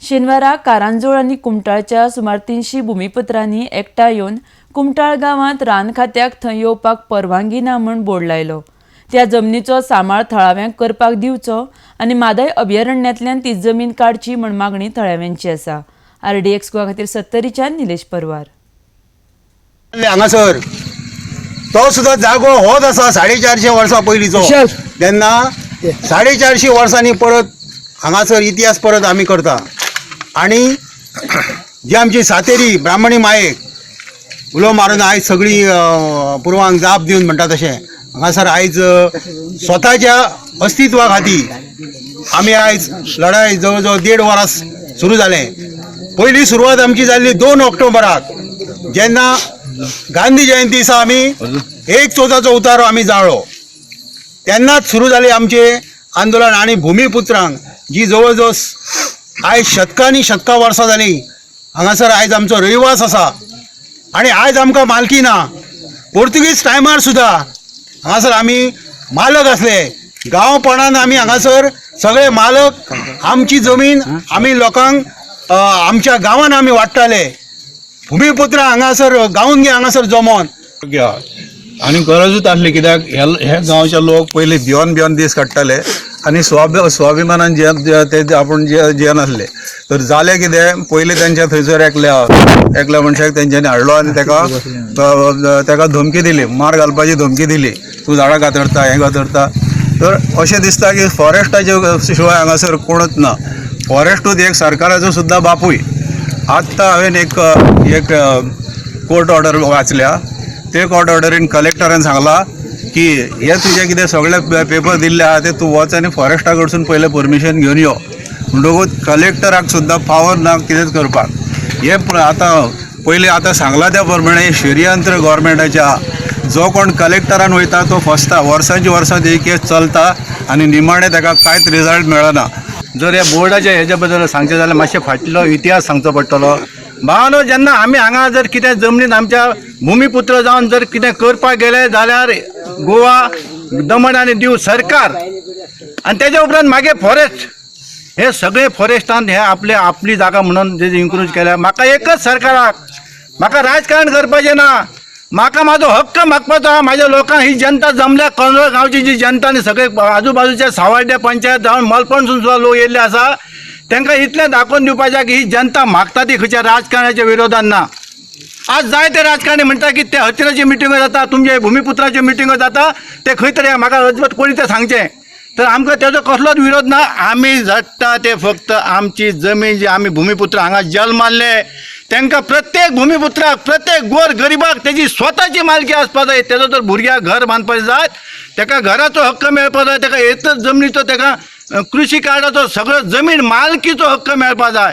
शेनवारा कारंजोळ आनी कुमटाळच्या सुमार 300 भुमिपुत्रांनी एकठांय येवन कुमटाळ गांवांत रान खात्याक थंय येवपाक परवानगी ना म्हूण बोर्ड लायलो. त्या जमनीचो सांबाळ थळाव्यांक करपाक दिवचो आनी म्हादय अभयारण्यांतल्यान ती जमीन काडची म्हूण मागणी थळाव्यांची आसा. आरडीएक्स गोवा खातीर सत्तरीच्यान निलेश परवार. हांगासर तो सुद्दां जागो होच आसा 450 वर्सां पयलींचो. तेन्ना 450 वर्सांनी परत हांगासर इतिहास परत आमी करता. आनी जी आमची सातेरी ब्राह्मणी मायेक उलो मारून आयज सगळी पुर्वांक जाप दिवन म्हणटा तशें हांगासर आयज स्वताच्या अस्तित्वा खातीर आमी आयज लढाय जवळ जवळ 1.5 वरां सुरू जालें. पयली सुरवात आमची जाल्ली 2 ऑक्टोबराक, जेन्ना गांधी जयंती दिसा आमी एक चौदाचो उतारो आमी जाळ्ळो, तेन्नाच सुरू जालें आमचें आंदोलन. आनी भुमिपुत्रांक जी जवळ जवळ आयज शतकांनी शतकां वर्सां जालीं हांगासर आयज आमचो रहिवास आसा आनी आयज आमकां मालकी ना. पोर्तुगीज टायमार सुद्दां हांगासर आमी मालक आसले. गांवपणान आमी हांगासर सगळे मालक, आमची जमीन आमी लोकांक आमच्या गांवान आमी वाडटाले. भुमिपुत्र हांगासर गावून घे हांगासर जमोन आनी गरजूच आसली, कित्याक हे गांवचे लोक पयलीं भिवन भिवन दीस काडटाले आनी स्वाभिमानान जियेत ते आपूण जियेनासले. तर जालें कितें, पयलीं तेंच्या थंयसर एकल्या मनशाक तेंच्यांनी हाडलो आनी तेका धमकी दिली, मार घालपाची धमकी दिली, तूं झाडां कातरता, हें कातरता. तर अशें दिसता की फॉरेस्टाचे शिवाय हांगासर कोणूच ना. फॉरेस्टूच एक सरकाराचो सुद्दां बापूय. आत्तां हांवें एक एक कोर्ट ऑर्डर वाचल्या. ते कोर्ट ऑर्डरीन कलेक्टरान सांगलां की हे तुजे कितें सगळे पेपर दिल्ले आहा ते तूं वच आनी फॉरेस्टा कडसून पयलें परमिशन घेवन यो. म्हणटकूच कलेक्टराक सुद्दां पावर ना कितेंच करपाक. हे आतां पयलीं आतां सांगलां त्या प्रमाणे षडयंत्र गोवोरमेंटाचें आहा. जो कोण कलेक्टरान वयता तो फसता, वर्सांची वर्सां ती केस चलता आनी निमाणें ताका कांयच रिजल्ट मेळना. जर ह्या बोर्डाच्या हेज्या बद्दल सांगचें जाल्यार मातशें फाटलो इतिहास सांगचो पडटलो. भावानो, जेन्ना आमी हांगा जर कितें जमनीन आमच्या भुमिपुत्र जावन जर कितें करपाक गेले जाल्यार गोवा, दमण आनी दीव सरकार आनी तेज्या उपरांत मागीर फॉरेस्ट, हे सगळे फॉरेस्टान हे आपले आपली जागा म्हणून जे इन्क्रोच केल्या. म्हाका एकच सरकाराक, म्हाका राजकारण करपाचें ना, म्हाका म्हाजो हक्क मागपाचो आहा. म्हाज्या लोकांक, ही जनता जमल्या, करंजोळ गांवची जी जनता आनी सगळे आजूबाजूच्या सावाड्या पंचायत जावन मलपणसून सुद्दां लोक येयल्ले आसा, तांकां इतलें दाखोवन दिवपाचें की ही जनता मागता ती खंयच्या राजकारणाच्या विरोधान ना. आज जायते राजकारणी म्हणटा की ते हत्तीराच्यो मिटिंगो जाता, तुमचे भुमिपुत्राच्यो मिटिंगो जाता, ते खंय तरी म्हाका अजिबात कोणी तें सांगचें. तर आमकां तेजो कसलोच विरोध ना. आमी झडटा ते फक्त आमची जमीन जी आमी भुमिपुत्र हांगा जल्माल्ले तांकां प्रत्येक भुमिपुत्राक, प्रत्येक गोर गरिबाक तेजी स्वताची मालकी आसपा जाय. तेजो जर भुरग्याक घर बांदपाक जाय, ताका घराचो हक्क मेळपा जाय, ताका एकच जमनीचो, ताका कृशी कार्डाचो सगळो जमीन मालकीचो हक्क मेळपा जाय.